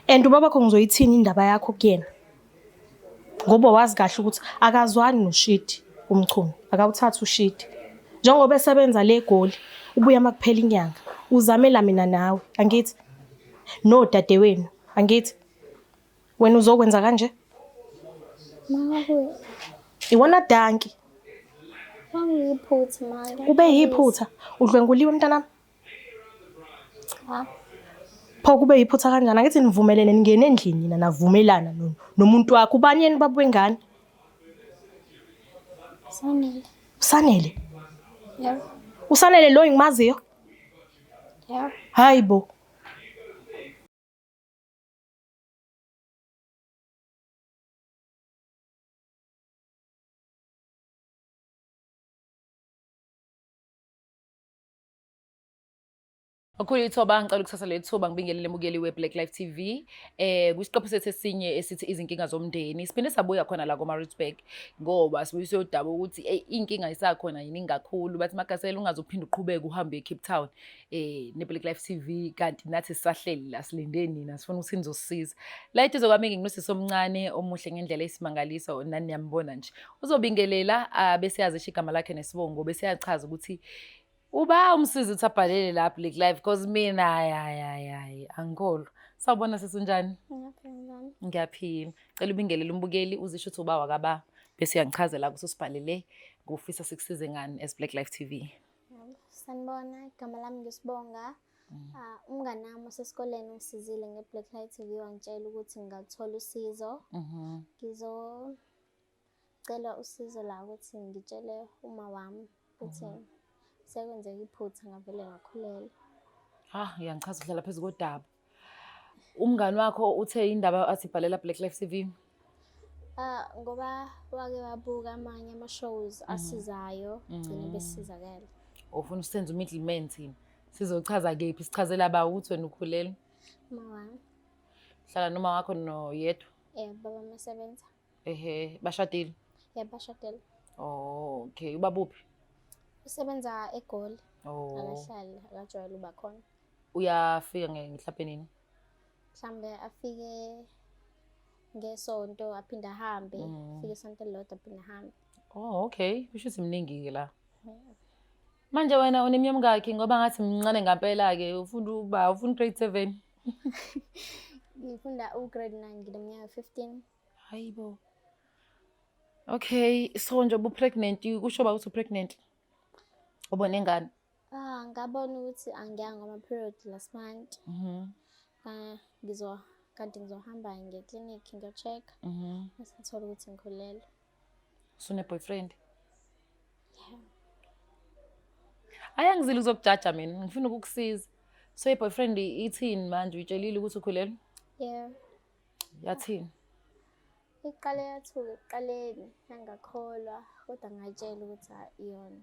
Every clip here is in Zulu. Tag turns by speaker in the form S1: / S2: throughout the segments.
S1: And ubabakho ngizoyithini indaba yakho kuyena? Ngoba wazi kahle ukuthi akazwani noshidi uMchunu, akawuthathi ushidi. Njengoba esebenza le eGoli, ubuya uma kuphela inyanga. Uzamela mina nawe, angithi? Nodadewenu, angithi? Wena uzokwenza kanje?
S2: Ma
S1: Iwona danki.
S2: Kwakuyiphutha ma.
S1: Kube yiphutha. Udlwenguliwe mntanami?
S2: Cha.
S1: Pho kube yiphutha kanjani? Angithi nivumelene ningene endlini nina navumelana nomuntu wakho. Ubani yena ubaba wengane?
S2: Sanele.
S1: Usanele?
S2: Yebo.
S1: Usanele lo engimaziyo?
S2: Yebo.
S1: Hayi bo.
S3: Kakhulu ithoba ngicela ukuthatha leli thuba ngibingelele mukeli we-Black Life TV kwisiqephu sethu esinye esithi izinkinga zomndeni. Siphinde sabuya khona la koMaritzburg ngoba sibuyise udaba ukuthi eyi inkinga isakhona yiningi kakhulu. Bathi Magasela ungaze uphinde uqhubeke uhambe eCape Town ne-Black Life TV kanti nathi sisahleli la silinde nina sifuna ukuthi nizosisiza. La eduze kwami nginosisi omncane omuhle ngendlela eyisimangaliso nani niyambona nje. Uzobingelela bese yazisho igama lakhe nesibongo bese yachaza ukuthi uba umsizi ukuthi abhalele la Black Life cause mina hayi hayi hayi hayi angikholwa. Sawubona sisi unjani?
S2: Ngiyaphila njani?
S3: Ngiyaphila. Cela ubingelele umbukeli uzisho ukuthi uba wakaba bese uyangichazela ukuthi usibhalele ngufisa sikusize ngani as Black Life TV.
S2: Yebo. Sanibona, igama lami ngisibonga. Ah, umngani wami osesikoleni ungisizile nge-Black Light TV wangitshela ukuthi ngingathola usizo. Ngizocela usizo la ukuthi ngitshele uma wami ukuthi sekwenzeka iphutha ngavele ngakhulelwa.
S3: Ha, uyangichaza uhlala phezu kodaba. Umngani wakho uthe indaba athi bhalela Black Life TV.
S2: Ah, ngoba wake wabuka amanye ama-shows asizayo, gcine besizakele.
S3: Ufuna usenze umiddleman thina. Sizochaza kephi? Sichazela ba ukuthi wena ukhulelwe.
S2: Uma wami,
S3: Hlala noma wakho noyedwa.
S2: Baba masebenza.
S3: Ehhe, bashadile.
S2: Yebo, bashadile.
S3: Oh, okay. Ubaba uphi?
S2: Usebenza eGoli.
S3: Oh.
S2: Akahlali, akajwayele uba khona.
S3: Uyafika mhlawumbe nini?
S2: Mhlambe afike ngesonto aphinde ahambe, afike isonto elilodwa aphinde ahambe.
S3: Oh, okay. Kusho ukuthi mningi-ke la. Manje wena uneminyaka emingakhi ngoba ngathi mncane ngampela-ke ufunda uba ufunda grade 7.
S2: Ngifunda u-grade 9 ngineminyaka 15.
S3: Hayibo. Okay, so nje ubu-pregnant kusho ba ukuthi u-pregnant? Ubone ingane?
S2: Ah, ngabona ukuthi angiyanga ama-period last month. Ah, ngizo kanti ngizohamba nge-clinic ngiyo-check. Bese ngithola ukuthi ngikhulelwe.
S3: Usune boyfriend?
S2: Yeah.
S3: Hayi angizile ukuzokujaja mina, ngifuna ukukusiza. So i-boyfriend ithini manje uyitshelile ukuthi ukhulelwe?
S2: Yeah.
S3: Yathini?
S2: Iqale yathuka ekuqaleni yangakholwa kodwa ngayitshela ukuthi hhayi iyona.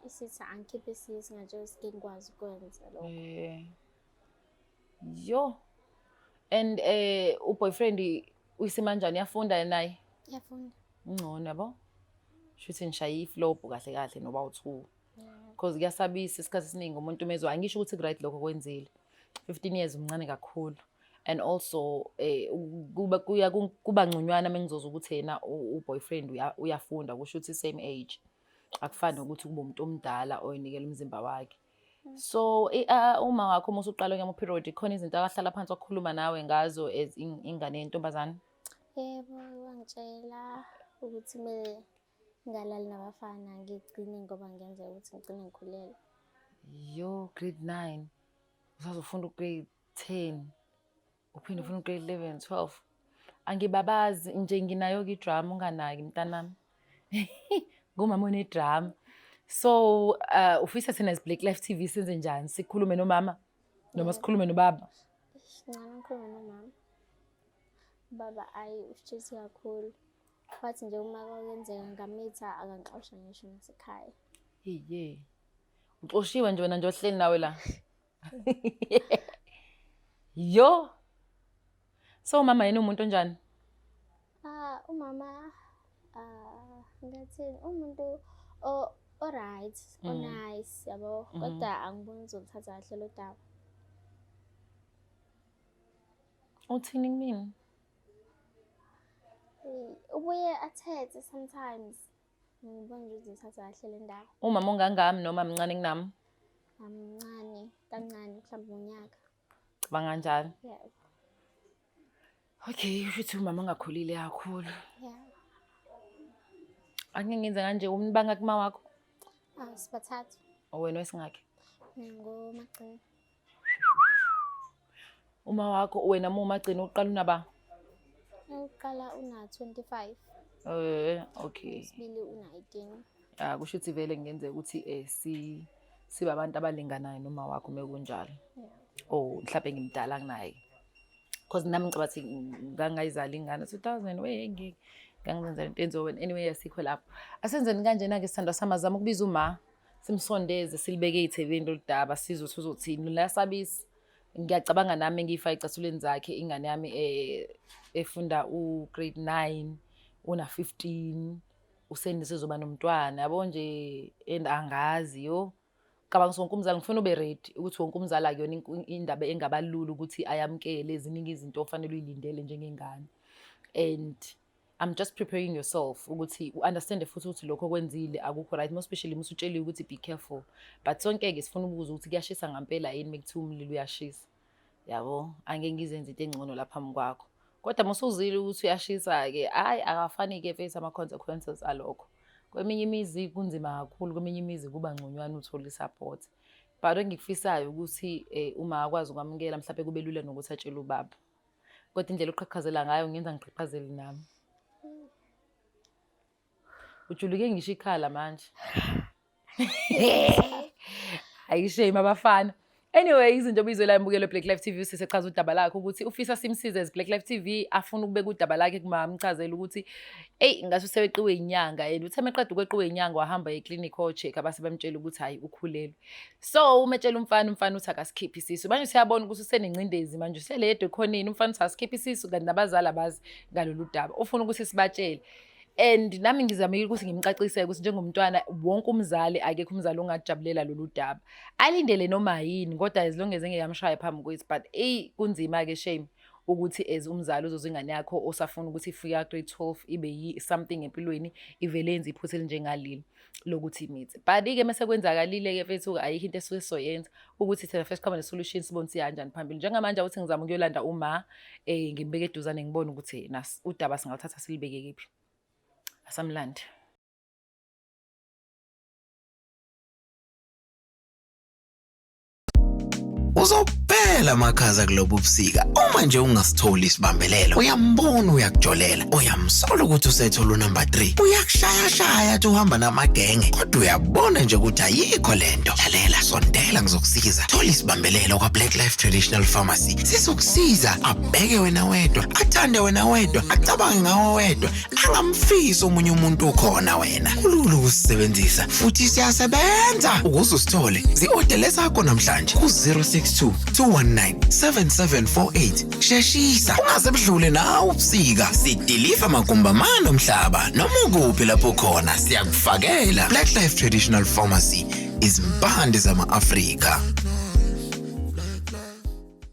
S2: Isithi angikhiphe isisu ngatshela ukuthi ngeke ngikwazi ukwenza lokho.
S3: Yo. And uboyfriend uyisimanjani uyafunda naye?
S2: Iyafunda.
S3: Ngcono yabo. Shuthi nishaye iflop kahle kahle noba u2. Because kuyasabisa isikhathi esiningi umuntu mezwa angisho ukuthi right lokho kwenzile. 15 years umncane kakhulu. And also kuba kuya kuba ngconywana mengizozwa ukuthi yena uboyfriend uyafunda kusho ukuthi same age. Akufani nokuthi kube umuntu omdala oyinikela umzimba wakhe. So uma wakho uma usuqala ukuyama period khona izinto akahlala phansi wakhuluma nawe ngazo as ingane yentombazane?
S2: Yebo, wangitshela ukuthi kumele ngingalali nabafana ngigcine ngoba ngenzeka ukuthi ngigcine ngikhulelwe.
S3: Yo, grade 9. Usazofunda ugrade 10. Uphinde ufuna ugrade 11, 12. Angibabazi nje nginayo ke idrama unganaki mntanami. Ngumama onedrama. So ufisa thina as Black Life TV senze njani? Sikhulume nomama noma sikhulume nobaba?
S2: Ngicela ngikhulume nomama. Ubaba ayi usitshise kakhulu. Wathi nje uma kwenzeka ngamitha akangixosha ngisho nasekhaya.
S3: Hey ye. Uxoshiwe nje wena nje ohleli nawe la. Yo. So umama yena umuntu onjani?
S2: Ah, umama ngathini umuntu o o-right, o-nice yabo, kodwa angiboni uzolithatha kahle lo daba.
S3: Uthini kumina?
S2: Ubuye athethe sometimes. Ngibona nje ukuthi ngithatha kahle le ndaba.
S3: Umama ongangami noma mncane kunami?
S2: Amncane, kancane mhlawumbe unyaka.
S3: Cabanga kanjalo.
S2: Yeah.
S3: Okay, usho ukuthi umama ongakhulile kakhulu.
S2: Yeah.
S3: Angeke ngenze kanje umbanga kuma wakho.
S2: Ah, sibathathu.
S3: Wena wesingakhe.
S2: Mina ngomagcina.
S3: Uma wakho wena uma umagcina uqala unaba?
S2: Uqala una 25.
S3: Okay.
S2: Isibili una 18.
S3: Ah, kusho ukuthi vele kungenzeka ukuthi si siba abantu abalinganayo noma wakho uma kunjalo.
S2: Yeah.
S3: Oh, mhlawumbe ngimdala kunaye. Because nami ngicabanga ukuthi ngangayizali ingane 2000 wey ngeke ngangizenzela into enziwa wena. Anyway, asikho lapho. Asenzeni kanjena-ke sithandwa sami, azama ukubiza uma simsondeze silibeke ey'thebeni lolu daba sizwe ukuthi uzothini. Luyasabisa. Ngiyacabanga nami ngiyifake ecathulweni zakhe ingane yami efunda u-grade 9 una 15 usezoba nomntwana yabo nje and angazi yo. Cabanga wonke umzali ngifuna ube ready ukuthi wonke umzali akuyona indaba engabalula ukuthi ayamkele, ziningi izinto ofanele uyilindele njengengane. And I'm just preparing yourself ukuthi u-understande futhi ukuthi lokho okwenzile akukho right, more especially uma usutsheliwe ukuthi be careful. But sonke-ke sifuna ukubuza ukuthi kuyashisa ngampela yini uma kuthiwa umlilo uyashisa. Yabo, angeke ngizenze into engcono lapha phambi kwakho. Kodwa uma usuzile ukuthi uyashisa-ke, hhayi akafani-ke face ama-consequences alokho. Kweminye imizi kunzima kakhulu, kweminye imizi kuba ngconywana uthole i-support. But engikufisayo ukuthi uma akwazi ukwamukela mhlawumbe kube lula nokuthi atshele ubaba. Kodwa indlela oqhaqhazela ngayo ngenza ngiqhaqhazele nami. Ujuluke ngisho ikhala manje. Ayishame abafana. Anyway, izinto obizwe la imbukelo Black Life TV sisechaza udaba lakhe ukuthi ufisa simsize as Black Life TV afuna ukubeka udaba lakhe kumama amchazele ukuthi hey ngathi useweqiwe inyanga and uthe meqeda ukweqiwe inyanga wahamba eclinic o-check abase bamtshela ukuthi hayi ukhulelwe. So uma etshela umfana, umfana uthi akasikhiphe isisu. Manje useyabona ukuthi usenencindezi manje useledwa ekhoneni, umfana uthi asikhiphe isisu kanti nabazali abazi ngalolu daba. Ufuna ukuthi sibatshele. And nami ngizamile ukuthi ngimcacisele ukuthi njengomntwana wonke umzali akekho umzali ongajabulela lolu daba. Alindele noma yini kodwa as long as engeke amshaye phambi kwethu, but eyi kunzima-ke shame ukuthi as umzali uzozwa ingane yakho osafuna ukuthi ifike grade 12 ibe yi something empilweni ivele yenze iphutha elinjengaleli lokuthi imithi. But-ke mase kwenzakalile-ke mfethu ayikho into esuke sizoyenza ukuthi thina first come ne-solution sibone siya kanjani phambili. Njengamanje awuthi ngizama ukuyolanda uma ngimbeke eduzane ngibone ukuthi udaba singaluthatha silibeke kephi. Asamlande.
S4: Uzophela amakhaza kulobu busika uma nje ungasitholi isibambelelo. Uyambona uyakujolela, uyamsola ukuthi usethola unumber 3, uyakushayashaya athi uhamba namagenge, kodwa uyabona nje ukuthi ayikho lento. Lalela, sondela ngizokusiza. Thola isibambelelo kwa-Black Life Traditional Pharmacy, sizokusiza. Abheke wena wedwa, athande wena wedwa, acabange ngawe wedwa, angamfisi omunye umuntu ukhona wena. Kulula ukusisebenzisa futhi siyasebenza. Ukuze usithole, zi-odele sakho namhlanje ku-062 219 7748. Sheshisa, ungaze budlule nawe ubusika. Sidiliva magumbi amane omhlaba noma ukuphi lapho khona siyakufakela. Black Life Traditional Pharmacy, izimpande zama-Afrika.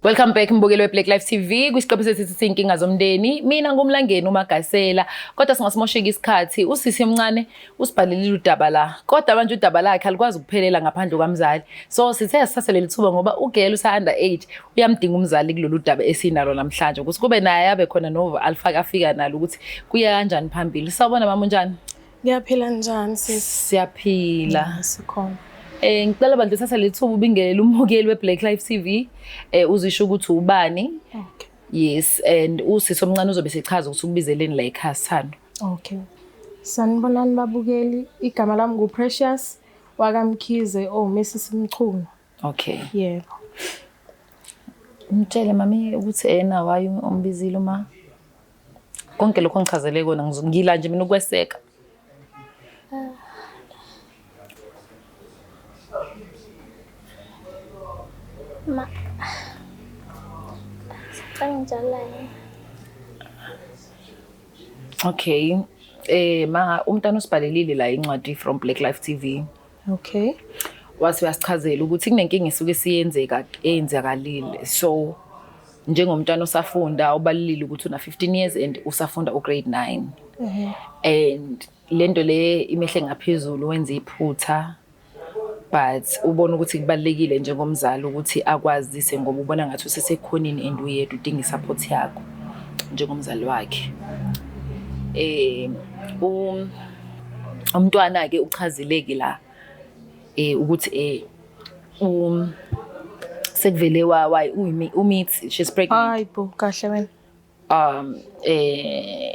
S3: Welcome back mbukeli we-Black Life TV kwisiqephu sethu sithi inkinga zomndeni. Mina ngumlangeni uMagasela, kodwa singasimosheki isikhathi. Usisi omncane usibhalelile udaba la, kodwa manje udaba lakhe alikwazi ukuphelela ngaphandle kwamzali. So sithe asithathe leli thuba ngoba ugirl usa under age uyamdinga umzali kulolu daba esinalo namhlanje ukuthi kube naye abe khona nova alifaka afika nalo ukuthi kuya kanjani phambili. Sawubona mama, unjani?
S1: Ngiyaphila, njani sisi?
S3: Siyaphila.
S1: Sikhona.
S3: Ngicela bandla uthatha leli thuba ubingelele umukeli we-Black Life TV, uzisho ukuthi ubani.
S1: Okay.
S3: Yes, and usisi omncane uzobe sechaza ukuthi ukubizeleni la ekhaya, sithando.
S1: Okay. Sanibonani babukeli, igama lami ngu-Precious wakaMkhize, oh Mrs Mchunu.
S3: Okay.
S1: Yebo.
S3: Mtshele mami ukuthi ena why umbizile uma konke lokho ngichazele kona, ngila nje mina ukweseka.
S2: Ma sicela ngijabula yini?
S3: Okay. Ma umntana usibhalelile la incwadi from Black Life TV.
S1: Okay.
S3: Wathi uyasichazela ukuthi kunenkinga esuke siyenzeka eyenzakalile. So Njengomntwana osafunda ubalulile ukuthi una 15 years and usafunda u-grade 9. And lento le imehle ngaphezulu, wenza iphutha, but ubona ukuthi kubalulekile njengomzali ukuthi akwazise ngoba ubona ngathi usesekhoneni and uyedwa, udinga i-support yakho njengomzali wakhe. Umntwana-ke uchazileke la ukuthi sekuvele wa umithi, she's pregnant.
S1: Hayi bo, kahle wena.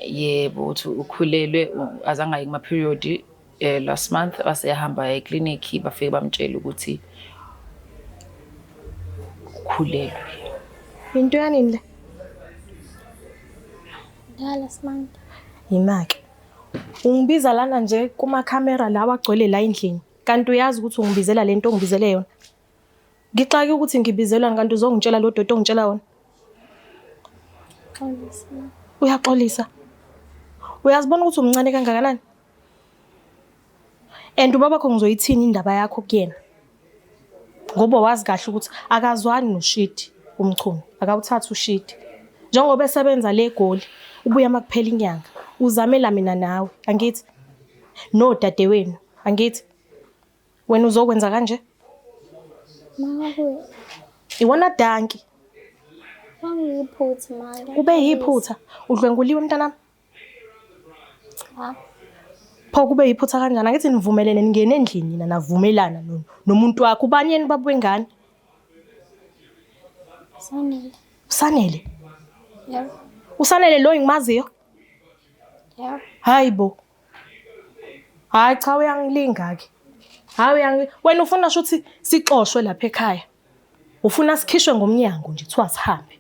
S3: Yebo, uthi ukhulelwe, azange aye kuma period last month, wasehamba eklinikhi, bafike bamtshela ukuthi ukhulelwe.
S1: Into yanini le?
S2: Ya, last month.
S1: Yima-ke. Ungibiza lana nje kumakhamera lawa agcwele la endlini. Kanti uyazi ukuthi ungibizela lento ongibizele yona. Ngixake ukuthi ngibizelwani kanti uzongitshela lo doti ongitshela wona.
S2: Xolisa.
S1: Uyaxolisa. Uyazibona ukuthi umncane kangakanani? And ubabakho ngizoyithini indaba yakho kuyena? Ngoba wazi kahle ukuthi akazwani noshidi uMchunu, akawuthathi ushidi. Njengoba esebenza le eGoli, ubuya makuphela inyanga. Uzamela mina nawe, angithi? Nodadewenu, angithi? Wena uzokwenza kanje?
S2: Ma, kwakuyi
S1: Iwona danki.
S2: Kwakuyiphutha ma.
S1: Kube yiphutha. Udlwenguliwe mntanami?
S2: Cha.
S1: Pho kube yiphutha kanjani? Angithi nivumelene, ningene endlini nina navumelana nomuntu wakho. Ubani yena ubaba wengane?
S2: Sanele.
S1: Usanele?
S2: Yebo.
S1: Usanele lo engimaziyo?
S2: Yebo.
S1: Hayi bo. Hayi cha, uyangilinga ke. Hayi uyangi wena ufuna shuthi sixoshwe lapha ekhaya. Ufuna sikhishwe ngomnyango nje kuthiwa sihambe.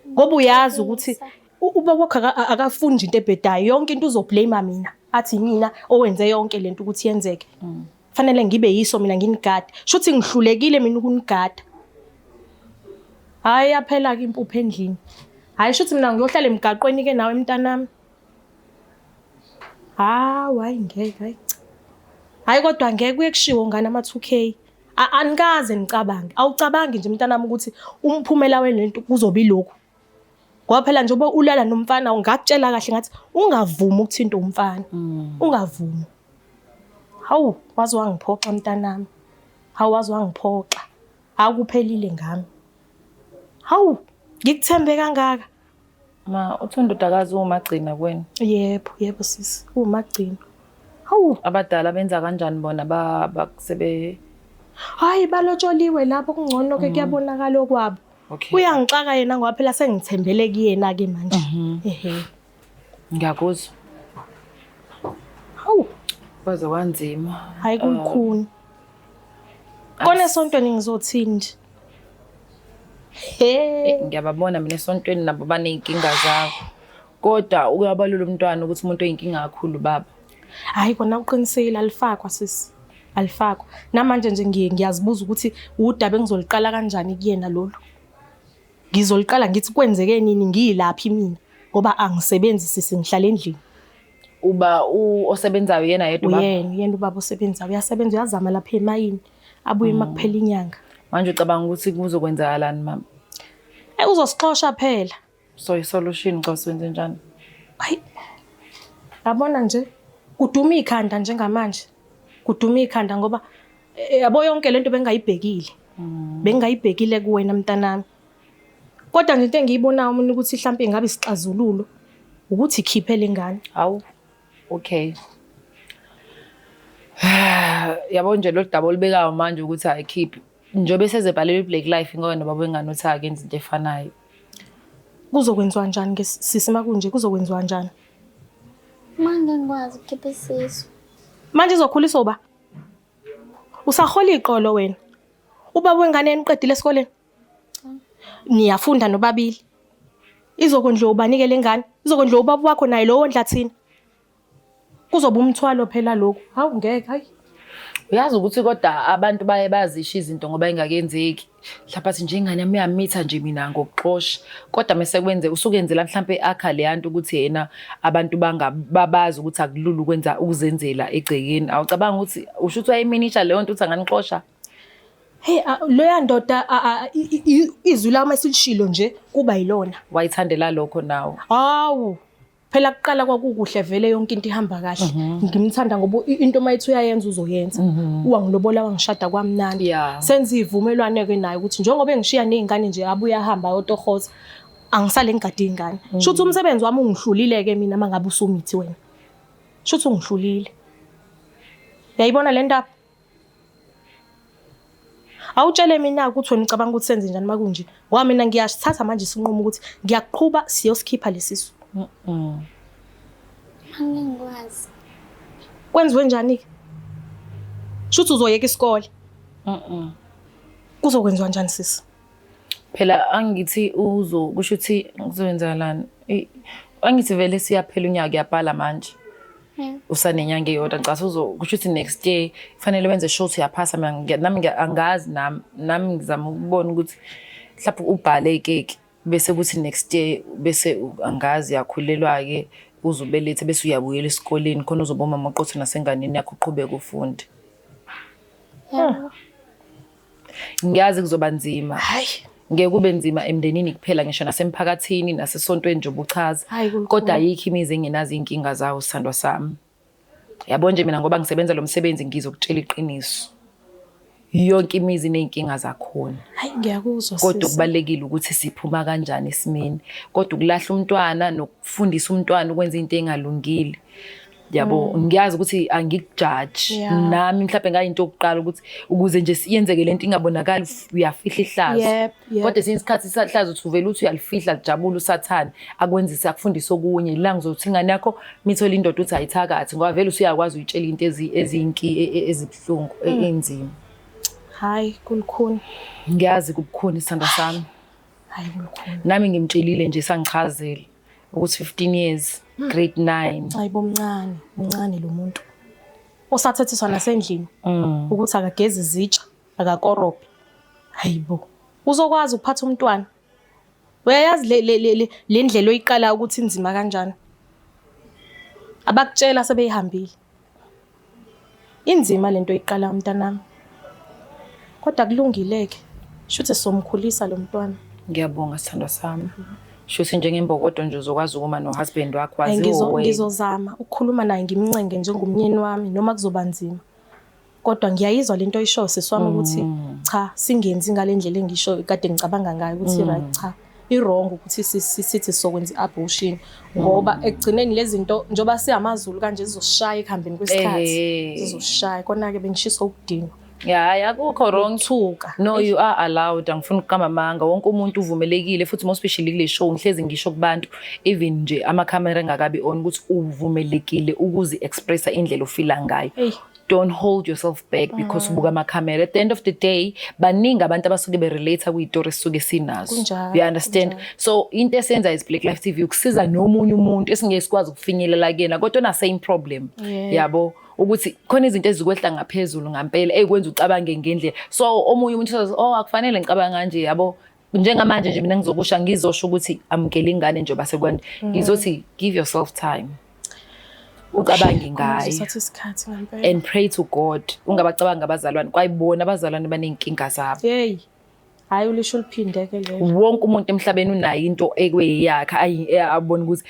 S1: Ngoba uyazi ukuthi ubaba wakho akafuni nje into ebhedayo, yonke into uzoblame mina. Athi mina owenze yonke lento ukuthi yenzeke. Fanele ngibe yiso mina nginigade. Shuthi ngihlulekile mina ukunigada. Hayi yaphela ke impuphu endlini. Hayi shuthi mina ngiyohlala emgaqweni ke nawe mntanami. Hawu, hayi ngeke, hayi cha. Hayi kodwa ngeke kuye kushiwo ngane ama 2K. Anikaze nicabange. Awucabangi nje mntanami ukuthi umphumela welento kuzoba ilokhu. Ngoba phela nje uba ulala nomfana, ngakutshela kahle ngathi ungavumi ukuthinta umfana. Ungavumi. Hawu, waze wangiphoxa mntanami. Hawu, waze wangiphoxa. Akuphelile ngami. Hawu, ngikuthembe kangaka.
S3: Ma, uthi undodakazi uwumagcina kuwena?
S1: Yebo, yebo sisi, uwumagcina. Hawu.
S3: Abadala benza kanjani bona bakusebe?
S1: Hayi balotsholiwe lapho, kungcono ke kuyabonakala okwabo. Uyangixaka yena ngoba phela sengithembele kuyena ke manje. Ehhe.
S3: Ngiyakuzwa.
S1: Hawu.
S3: Kwaze kwanzima.
S1: Hayi kulikhuni. Kona esontweni ngizothini nje? He.
S3: Ngiyababona mina esontweni nabo baney'nkinga zabo. Kodwa uyabalula umntwana ukuthi umuntu oyinkinga kakhulu baba.
S1: Hayi kona uqinisile, alifakwa sisi. Alifakwa. Namanje nje ngiyazibuza ukuthi udaba engizoliqala kanjani kuyena lolu. Ngizoliqala ngithi kwenzeke nini, ngiyilaphi mina ngoba angisebenzi sisi, ngihlala endlini.
S3: Uba osebenzayo yena yedwa ubaba?
S1: Uyena, uyena ubaba osebenzayo. Uyasebenza, uyazama lapha emayini. Abuye uma kuphela inyanga.
S3: Manje ucabanga ukuthi kuzokwenzakalani mama?
S1: Uzosixosha phela.
S3: So i-solution xa usebenze njani?
S1: Hayi. Yabona nje kuduma ikhanda njengamanje. Kuduma ikhanda ngoba yabo yonke lento bengayibhekile. Bengayibhekile kuwena mntanami. Kodwa nje into engiyibonayo mina ukuthi mhlambe ingabe isixazululo ukuthi ikhiphe lengane.
S3: Hawu. Okay. Yabo nje lo daba olubekayo manje ukuthi ayikhiphi. Njengoba esezebhalelwe i-Black Life ngoba nobaba wengane uthi akenzi into efanayo.
S1: Kuzokwenziwa njani ke sisi makunje, kuzokwenziwa njani?
S2: Manje ngikwazi ukukhipha isisu.
S1: Manje izokhuliswa uba? Usahola iqolo wena. Ubaba wengane yena uqedile esikoleni? Niyafunda nobabili. Izokondliwa ubanike lengane? Izokondliwa ubaba wakho naye lo wondla thina? Kuzoba umthwalo phela lokhu. Hawu ngeke, hayi.
S3: Uyazi ukuthi kodwa abantu baye bazisho izinto ngoba ingakenzeki. Mhlawumbe athi nje ingane yami uyamitha nje mina ngokuxosha. Kodwa mase kwenze usukenzela mhlawumbe akha le yanto ukuthi yena abantu babazi ukuthi akulula ukwenza ukuzenzela egcekeni. Awucabanga ukuthi usho ukuthi wayiminisha leyo nto ukuthi anganixosha?
S1: Hey, leya ndoda izwi lami esilishilo nje kuba yilona.
S3: Wayithandela lokho nawe.
S1: Hawu. Phela kuqala kwakukuhle vele yonke into ihamba kahle. Ngimthanda ngoba into mayithi uyayenza uzoyenza. Uwangilobola wangishada kwamnandi. Senza ivumelwane ke naye ukuthi njengoba engishiya nezingane nje abuye ahamba ayotohoza. Angisale ngigade izingane. Shuthi umsebenzi wami ungihlulile ke mina mangabe usumithi wena. Shuthi ungihlulile. Uyayibona le ndaba? Awutshele mina ukuthi wena ucabanga ukuthi senze njani makunje. Ngoba mina ngiyasithatha manje isinqumo ukuthi ngiyakuqhuba siyosikhipha lesisu.
S2: Angingikwazi.
S1: Kwenziwe njani ke? Shuthi uzoyeka isikole. Kuzokwenziwa njani sisi?
S3: Phela angithi uzo kusho ukuthi kuzoyenzakalani? Angithi vele siyaphela unyaka uyabhala manje. Usanenyanga eyodwa ngicasa uzo kusho ukuthi next year kufanele wenze sure ukuthi uyaphasa. Mina nami angazi nami ngizama ukubona ukuthi mhlawumbe ubhale ikeki bese kuthi next year bese angazi uyakhulelwa ke uzubelethe bese uyabuyela esikoleni khona uzoba umama oqotho nasenganeni yakho uqhubeke ufunde.
S2: Yebo.
S3: Ngiyazi kuzoba nzima.
S1: Hayi.
S3: Ngeke kube nzima emndenini kuphela ngisho nasemphakathini nasesontweni nje ubuchaza.
S1: Hayi, kulikhulu.
S3: Kodwa ayikho imizi engenazo iy'nkinga zawo sithandwa sami. Yabo nje mina ngoba ngisebenza lo msebenzi ngizokutshela iqiniso. Yonke imizi iney'nkinga zakhona.
S1: Hayi ngiyakuzwa
S3: Kodwa
S1: sisi.
S3: kubalulekile ukuthi siphuma kanjani esimeni. Kodwa ukulahla umntwana nokufundisa umntwana ukwenza into engalungile. Yabo ngiyazi ukuthi angikujaji. Nami mhlawumbe ngayinto yokuqala ukuthi ukuze nje yenzeke lento ingabonakali uyafihla ihlazo.
S1: Yep.
S3: Kodwa esinye isikhathi isahlazo uthi uvela uthi uyalifihla lijabule usathane akwenzise akufundise okunye. La ngizothi ingane yakho mithola indoda uthi ayithakathi ngoba vele usuyakwazi uyitshela into ezibuhlungu enzima.
S1: Hayi kulukhuni.
S3: Ngiyazi kubukhuni sithandwa sami.
S1: Hayi kulukhuni.
S3: Nami ngimtshelile nje sangichazela ukuthi 15 years grade 9.
S1: Hayi bomncane, mncane lo muntu. Osathethiswa nasendlini ukuthi akagezi izitsha, akakorobhe. Hayibo. Uzokwazi ukuphatha umntwana. Uyayazi le ndlela oyiqala ukuthi inzima kanjani. Abakutshela sebeyihambile. Inzima lento oyiqala mntanami. Kodwa kulungile-ke. Shuthi somkhulisa lo mntwana.
S3: Ngiyabonga sithandwa sami. Shuthi njengembokodo nje uzokwazi ukuma no-husband wakho
S1: Hayi,
S3: waziwa wena.
S1: ngizozama ukukhuluma naye ngimncenge njengomnyeni wami noma kuzoba nzima. Kodwa ngiyayizwa lento oyishoyo sisi wami ukuthi cha singenzi ngale ndlela engisho kade ngicabanga ngayo ukuthi right cha i-wrong ukuthi sithi sizokwenza i-abortion ngoba ekugcineni lezi zinto njengoba siyamaZulu kanje zizosishaya ekuhambeni kwesikhathi. Zizosishaya. Kona-ke bengishiswa ukudinwa.
S3: Hayi akukho wrong.
S1: Ukuthuka.
S3: No, you are allowed. Angifuni ukuqamba amanga. Wonke umuntu uvumelekile futhi more especially kule show ngihlezi ngisho kubantu even nje amakhamera engakabi on ukuthi uvumelekile ukuzi-expressa indlela ofila ngayo.
S1: Eyi.
S3: Don't hold yourself back because ubuka amakhamera. At the end of the day, baningi abantu abasuke berelate kwizitori esisuke sinazo.
S1: Kunjalo,
S3: You understand?
S1: kunjalo.
S3: So into esenza is Black Life TV ukusiza nomunye umuntu esingeke sikwazi ukufinyelela kuyena kodwa ona same problem. Yabo ukuthi khona izinto ezikwehla ngaphezulu ngampela ezikwenza ucabange ngendlela. So omunye umuntu uzothi oh akufanele ngicabange kanje yabo. Njengamanje nje mina ngizokusha ngizosho ukuthi amukele ingane nje basekwande. Ngizothi give yourself time. Ucabange ngayo.
S1: Kuzothatha isikhathi ngempela.
S3: And pray to God. Ungabacabanga abazalwane kwayibona abazalwane baney'nkinga zabo.
S1: Hey. Hayi ulisho uliphinde ke lelo.
S3: Wonke umuntu emhlabeni unayo into ekweyakhe abone ukuthi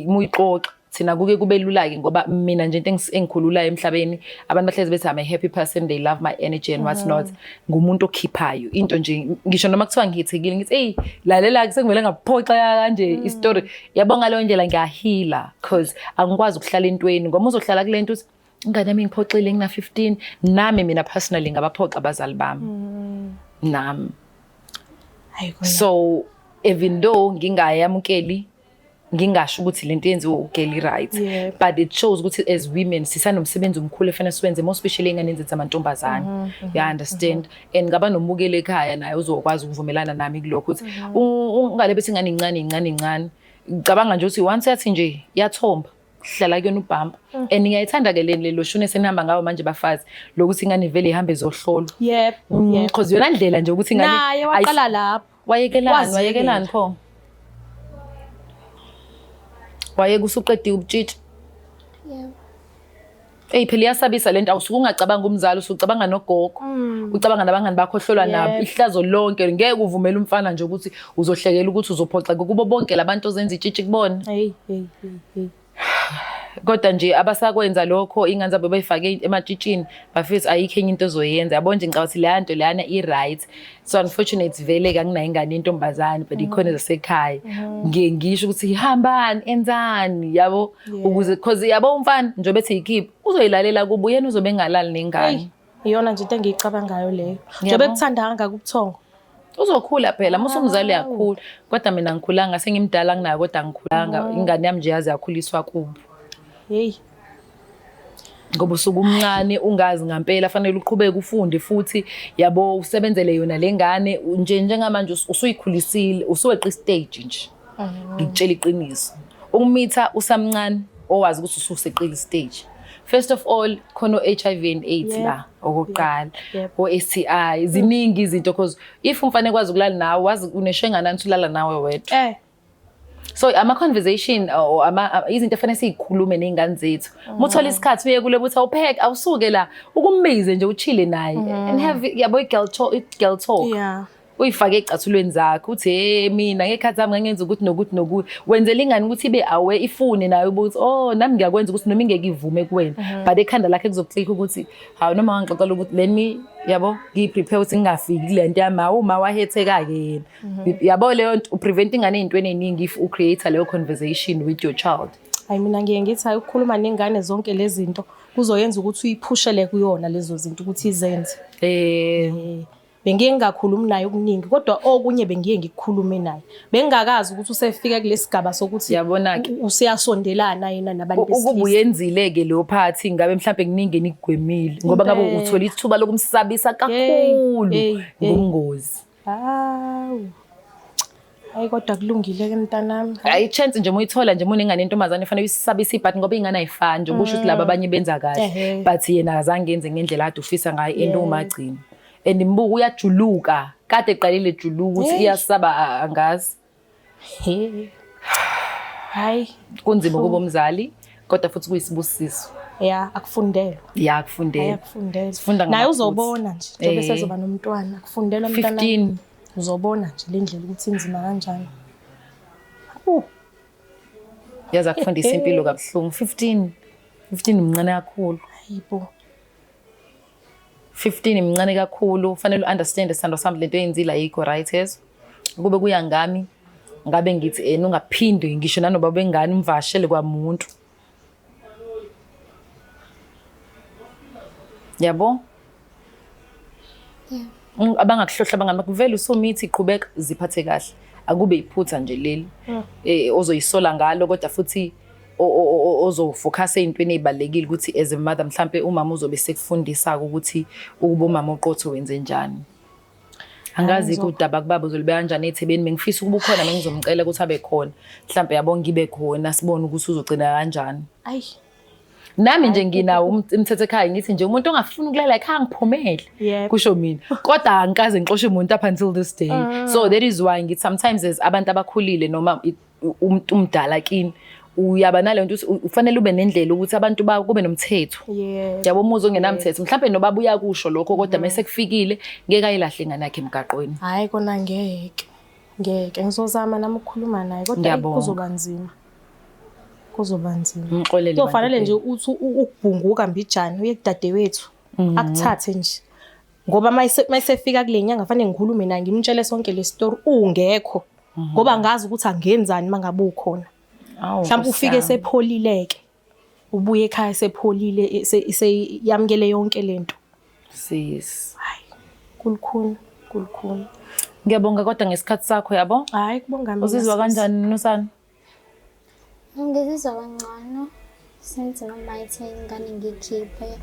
S3: muyixoxa. Thina kuke kube lula ke ngoba mina nje into engikhululayo emhlabeni abantu bahlezi bethi I'm a happy person, they love my energy and what's not. Ngumuntu okhiphayo into nje ngisho noma kuthiwa ngihithekile ngithi hey lalela ke sengivele ngaphoxeka kanje istory. Yabo ngaleyo ndlela ngiyahila because angikwazi ukuhlala entweni ngoba uzohlala kule nto uthi ingane yami ngiphoxile ngina 15 nami mina personally ngabaphoxa abazali bami. Nami.
S1: Hayi kona.
S3: So even though ngingayamukeli ngingasho ukuthi lento yenziwe uGelly right, but it shows ukuthi as women sisanomsebenzi omkhulu efanele siwenze more especially enganeni zethu amantombazane. You understand? And ngaba nomukeli ekhaya naye uzokwazi ukuvumelana nami kulokho ukuthi ungale bethi ingane incane incane incane. Ngicabanga nje ukuthi once yathi nje yathomba hlala kuyona ubhampa. And ngiyayithanda ke le shune senihamba ngawo manje bafazi lokuthi ingane vele ihambe izohlolwa.
S1: Yep.
S3: Because yona ndlela nje ukuthi ingane
S1: naye waqala lapho.
S3: Wayekelani, wayekelani pho? Wayeke usuqedile ubutshitshi?
S2: Yebo.
S3: Eyi phela iyasabisa lento, awusuke ungacabanga umzali, usucabanga nogogo, ucabanga nabangani bakho ohlolwa nabo, ihlazo lonke. Ngeke uvumele umfana nje ukuthi uzohlekela ukuthi uzophoxa kubo bonke labantu ozenza itshitshi kubona.
S1: Hey, hey, hey, hey.
S3: Kodwa nje abasakwenza lokho, iy'ngane zabo bayifake ematshitshini, bafethu ayikho enye into ozoyenza. Yabo nje ngicabanga ukuthi leya nto leyana i-right. So unfortunate vele-ke anginayo ingane yentombazane, but ikhona ezasekhaya. Ngiye ngisho ukuthi hambani, enzani, yabo, ukuze cause yabo umfana njengoba ethi yikhiphe uzoyilalela kubo, yena uzobe engalali nengane.
S1: Eyi, iyona nje into engiyicabangayo leyo. Njengoba ekuthanda kangaka ubuthongo.
S3: Uzokhula phela, musa umzali uyakhula. Kodwa mina ngikhulanga, sengimdala kunayo kodwa angikhulanga. Ingane yami nje yaze yakhuliswa kubo.
S1: Hey.
S3: Ngoba usuke umncane ungazi ngampela, fanele uqhubeke ufunde futhi, yabo, usebenzele yona le ngane nje. Njengamanje usuyikhulisile, usuweqa istage nje. Ngikutshela iqiniso, ukumitha usamncane owazi ukuthi ususeqile istage. First of all, khona o-HIV and AIDS la okokuqala, o-STI, ziningi izinto, cause if umfana ekwazi ukulala nawe, wazi uneshengana ukuthi ulala nawe wedwa. So ama-conversation or izinto efanele siyikhulume ney'ngane zethu. Uma uthola isikhathi uye kule ukuthi awupheke, awusuke la, ukumbize nje uchile naye and have, yabo, i-girl talk, i-girl talk. Uyifake ey'cathulweni zakhe uthi, hey, mina ngekhathi zami ngangenza ukuthi nokuthi nokuthi. Wenzela ingane ukuthi ibe aware, ifune nayo ukuthi oh, nami ngiyakwenza, ukuthi noma ingeke ivume kuwena, but ekhanda lakhe kuzoklikha ukuthi hawu, noma wangixoxela ukuthi let me, yabo, ngiyi-prepare ukuthi ngingafiki kule nto yami. Hawu, uma wahetheka-ke yena, yabo, leyo nto uprevent ingane ey'ntweni ey'ningi if ucreate leyo conversation with your child.
S1: Hayi, mina ngiye ngithi hayi, ukukhuluma nengane zonke lezi zinto kuzoyenza ukuthi uyiphushele kuyona lezo zinto ukuthi izenze. Bengiye ngingakhulumi naye okuningi, kodwa okunye bengiye ngikukhulume naye. Bengingakazi ukuthi usefika kulesi sigaba sokuthi
S3: Yabona-ke.
S1: Useyasondelana yena nabantu
S3: Ukuba
S1: besilisa.
S3: uyenzile-ke leyo phathi, ngabe mhlampe kuningi enikugwemile, ngoba ngabe
S1: Impela.
S3: uthola ithuba lokumsabisa kakhulu
S1: Hey, hey.
S3: ngobungozi.
S1: Hawu. Hayi, kodwa kulungile-ke mntanami.
S3: Hayi, chance nje uma uyithola nje, uma unengane yentombazane fanele uyisabise ibhati, ngoba iy'ngane ayifani nje. Kusho ukuthi laba abanye benza kahle, but yena akazange enze ngendlela ade ufisa ngayo, and umagcina and mbuka uyajuluka, kade eqalile ejuluka ukuthi iyasaba, angazi.
S1: He. Hayi,
S3: Kunzima ukuba umzali, kodwa futhi kuyisibusiso.
S1: Ya, akufundelwa.
S3: Ya, kufundela.
S1: Hayi, akufundelwa.
S3: Sifunda
S1: Naye
S3: ngamaphutha.
S1: uzobona nje njengoba esezoba nomntwana. Akufundelwa mntanami.
S3: 15.
S1: Uzobona nje le ndlela ukuthi inzima kanjani. Hawu.
S3: Yaze akufundisa impilo kabuhlungu. 15. 15 mncane kakhulu.
S1: Hayibo.
S3: 15 mncane kakhulu. Fanele u-understand, sithando sami, lento eyenzile ayikho right, yezo. Kube kuya ngami, ngabe ngithi ungaphindi ngisho nanoba bengane umvashele kwamuntu. Yabo?
S2: Yeah.
S3: Abangakuhlohla abangani bakho vele usumithi, qhubeka ziphathe kahle. Akube iphutha nje leli. Ozoyisola ngalo, kodwa futhi ozofocus ey'ntweni ey'balulekile ukuthi as a mother mhlampe umama uzobe sekufundisa ukuthi ukuba umama oqotho wenze njani. Angazi udaba kubaba uzolibeka kanjani ethebeni. Bengifisa ukuba ukhona, bengizomcela ukuthi abe khona. Mhlampe, yabo, ngibe khona sibone ukuthi uzogcina kanjani.
S1: Ayi.
S3: Nami nje nginawo umthetho ekhaya, ngithi nje umuntu ongafuni ukulala ekhaya ngiphumele. Kusho mina. Kodwa angikaze ngixoshe umuntu up until this day. So that is why ngithi sometimes as abantu abakhulile noma umuntu umdala kini, uyaba naleyo nto ukuthi ufanele ube nendlela ukuthi abantu kube nomthetho. Yabo, umuzi ongenamthetho mhlampe nobaba uyakusho lokho, kodwa mase kufikile ngeke ayilahle ingane yakhe emgaqweni.
S1: Hayi kona, ngeke. Ngeke, ngizozama nami ukukhuluma naye, kodwa eyi,
S3: Ngiyabonga.
S1: kuzoba nzima. Kuzoba nzima.
S3: Ngixolele.
S1: Kuzofanele nje
S3: Bantu.
S1: uthi ukubhunguka mbijana uye kudadewethu. Akuthathe nje. Ngoba mayisefika kule nyanga fanele ngikhulume naye, ngimtshele sonke le story ungekho. Ngoba ngazi ukuthi angenzani mangabe ukhona.
S3: Awu,
S1: Mhlawumbe
S3: Nkosi
S1: ufike
S3: yami.
S1: sepholileke. Ubuye ekhaya sepholile, seyamukele yonke lento.
S3: Sis.
S1: Hayi, kulukhuni, kulukhuni.
S3: Ngiyabonga kodwa ngesikhathi sakho, yabo.
S1: Hayi, kubonga mina.
S3: Uzizwa
S1: Sisi.
S3: kanjani, Nusana?
S2: Ngizizwa kangcono since noma ethe ingane ngiyikhiphe.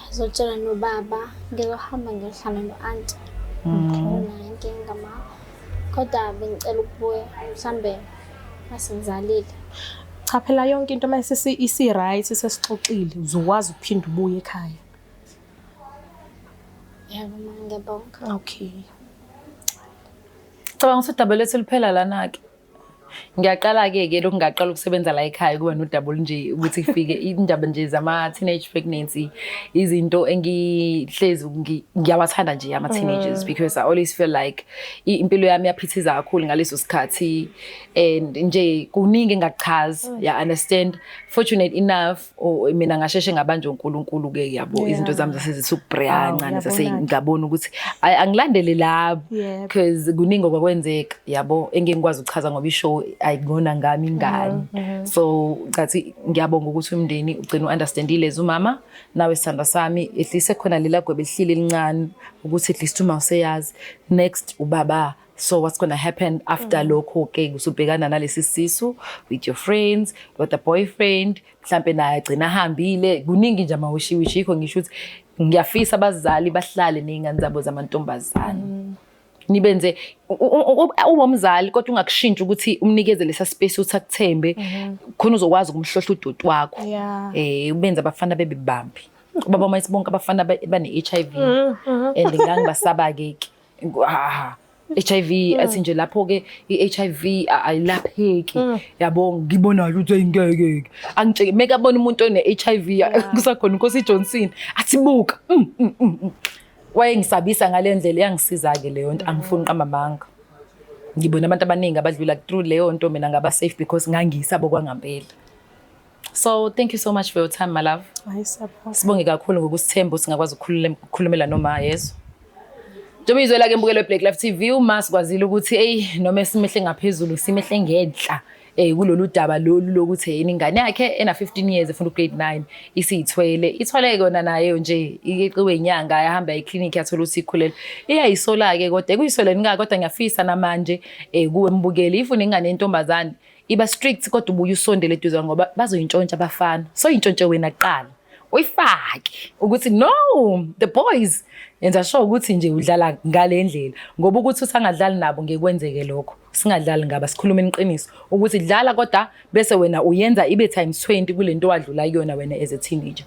S2: Azotshela nobaba, ngizohamba ngiyohlala no-anti. Anginayo inkinga ma. Kodwa bengicela ukubuya mhlambe mase ngizalile.
S1: Cha phela, yonke into mase isi-right, sesixoxile, uzokwazi ukuphinda ubuye ekhaya.
S2: Yebo ma, ngiyabonga.
S1: Okay.
S3: Cabanga ukuthi udaba lethu luphela lana-ke. Ngiyaqala-ke ke lokhu, ngaqala ukusebenza la ekhaya kuba nodaba olunje ukuthi kufike indaba nje zama-teenage pregnancy, izinto engihlezi ngiyawathanda nje ama-teenagers because I always feel like impilo yami yaphithiza kakhulu ngaleso sikhathi and nje kuningi engakuchaza, ya understand. Fortunate enough, or mina ngasheshe ngabanjwa uNkulunkulu-ke, yabo, izinto zami zasezithi ukubreya kancane, zase
S1: uyabona-ke.
S3: Ngabona ukuthi ayi, angilandele labo because kuningi okwakwenzeka, yabo, engeke ngikwazi ukuchaza ngoba ishow ayikona ngami ingane. So cathi ngiyabonga ukuthi umndeni ugcina u-understandile as umama nawe, sithandwa sami, at least ekhona lela gwebe elihlile elincane ukuthi at least uma useyazi next ubaba. So what's gonna happen after lokho ke, usubhekana nalesi sisu with your friends, with the boyfriend, mhlambe naye agcina ahambile, kuningi nje amawishiwishi. Yikho ngisho ukuthi ngiyafisa abazali bahlale ney'ngane zabo zamantombazane, nibenze ube umzali kodwa ungakushintshi ukuthi umnikeze lesa space ukuthi akuthembe khona uzokwazi ukumhlohla udoti wakho. Ubenze abafana bebe bambi. Ubaba mayithi bonke abafana bane-HIV and ngangibasaba-ke ke. Ah, HIV, athi nje lapho-ke i-HIV ayilapheki, yabo. Ngibona ukuthi ayingeke angitsheke meke abona umuntu one-HIV kusakhona uNkosi Johnson athi buka Wayengisabisa ngale ndlela, iyangisiza-ke leyo nto, angifuni uqamba amanga. Ngibona abantu abaningi abadlula through leyo nto, mina ngaba safe because ngangiyisabo kwangampela. So thank you so much for your time, my love.
S1: Hayi, siyabonga.
S3: Sibonge kakhulu ngokusithemba ukuthi singakwazi ukukhulumela noma yezo. Njengoba izwela-ke mbukelo we-Black Life TV, uma sikwazile ukuthi eyi noma simehle ngaphezulu, simehle ngenhla kulolu daba lolu lokuthi yena ingane yakhe ena 15 years efunda ugrade 9 isiyithwele, ithwale kona nayo nje iqiwe inyanga, yahamba eklinikhi, yathola ukuthi ikhulelwe. Iyayisola-ke kodwa ekuyisoleni ka, kodwa ngiyafisa namanje kuwe mbukeli, if unengane yentombazane, iba strict kodwa ubuye usondele eduze ngoba bazoyintshontsha abafana. So yintshontshe wena kuqala, uyifake ukuthi no, the boys, yenza sure ukuthi nje udlala ngale ndlela ngoba ukuthi usangadlali nabo ngeke kwenzeke lokho. Singadlali ngaba, sikhulume iqiniso ukuthi dlala kodwa bese wena uyenza ibe times 20 kule nto wadlula kuyona wena as a teenager.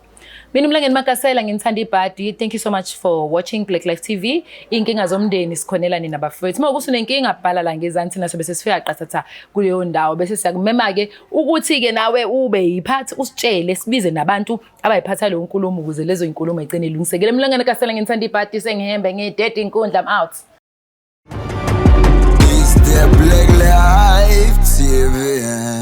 S3: Mina uMlangeni Makasela, nginithanda ibhadi. Thank you so much for watching Black Life TV. Inkinga zomndeni sikhonela nina bafowethu. Uma ukuthi unenkinga, bhala la ngezansi, thina sobe sesifika qathatha kuleyo ndawo bese siyakumema-ke ukuthi-ke nawe ube yiphathi, usitshele, sibize nabantu abayiphatha leyo nkulumo ukuze lezo inkulumo igcine ilungisekile. Mlangeni Kasela, nginithanda ibhadi, sengihembe ngidede inkundla. I'm out.
S5: It's the Black Life TV.